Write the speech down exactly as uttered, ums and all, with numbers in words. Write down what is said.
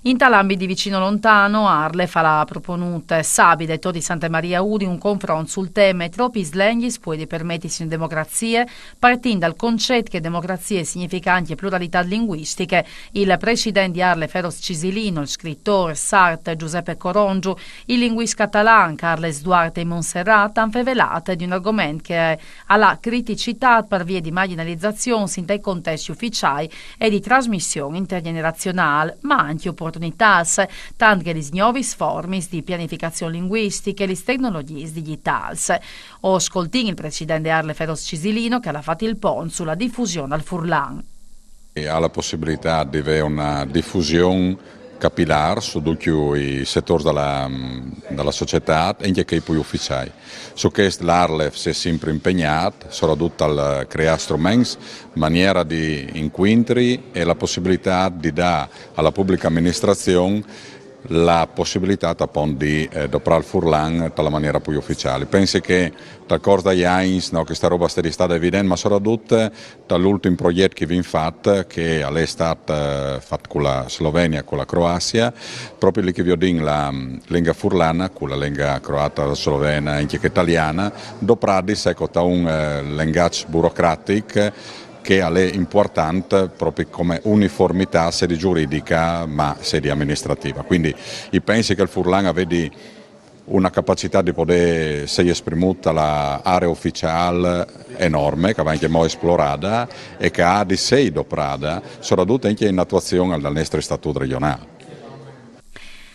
Intal ambit di vicino lontano, ARLeF al à proponût sabide ai tor di Sante Marie Udin un confront sul teme: tropis lenghis puedin permetisi une democrazie, partint dal concet che democrazie significhe ancje pluralitât linguistiche. Il president di ARLeF Eros Cisilino, il scritôr sart Giuseppe Corongiu, il linguist catalan Carles Duarte Montserrat a àn fevelât di un argoment che al à criticitât par vie di margjinalizazion intai contescj uficiâi e di trasmission intergjenerazionâl, ma ancje oportunitâts, tant che lis gnovis formis di pianificazion linguistiche e lis tecnologjiis digjitâls. O scoltìn il president ARLeF Eros Cisilino che al à fat il pont su la difusion dal furlan. E à la pussibilitât di vê une difusion capilâr su ducj i setôrs de, de societât, ancje chei plui uficiâi. Su chest l'ARLeF si è simpri impegnât, soredut tal creâ struments, maniere di incuintri e la pussibilitât di dâ a la publiche aministrazion la pussibilitât apont di doprâ il furlan te maniere plui uficiâl. Pensi che tal cors dai agns, no, cheste robe e je stade evidente, ma soredut tal ultin progjet che o vin fat, che al è stât fat cu la Slovenie, cu la Croazie, propit li che o viodìn la lenga furlane, cu la lenga croate, slovene, ancje chê taliane, doprade, eco, te un lengaç burocratic che al è impuartant propit come uniformitât, sedi juridiche, ma sedi aministrative. Cuindi o pensi che il furlan al vedi une capacitât di podê sei esprimût te aree uficiâl enorme, che e va ancjemò esplorade e che e à di sei doprade, soredut ancje in atuazion dal nestri statût regjonâl.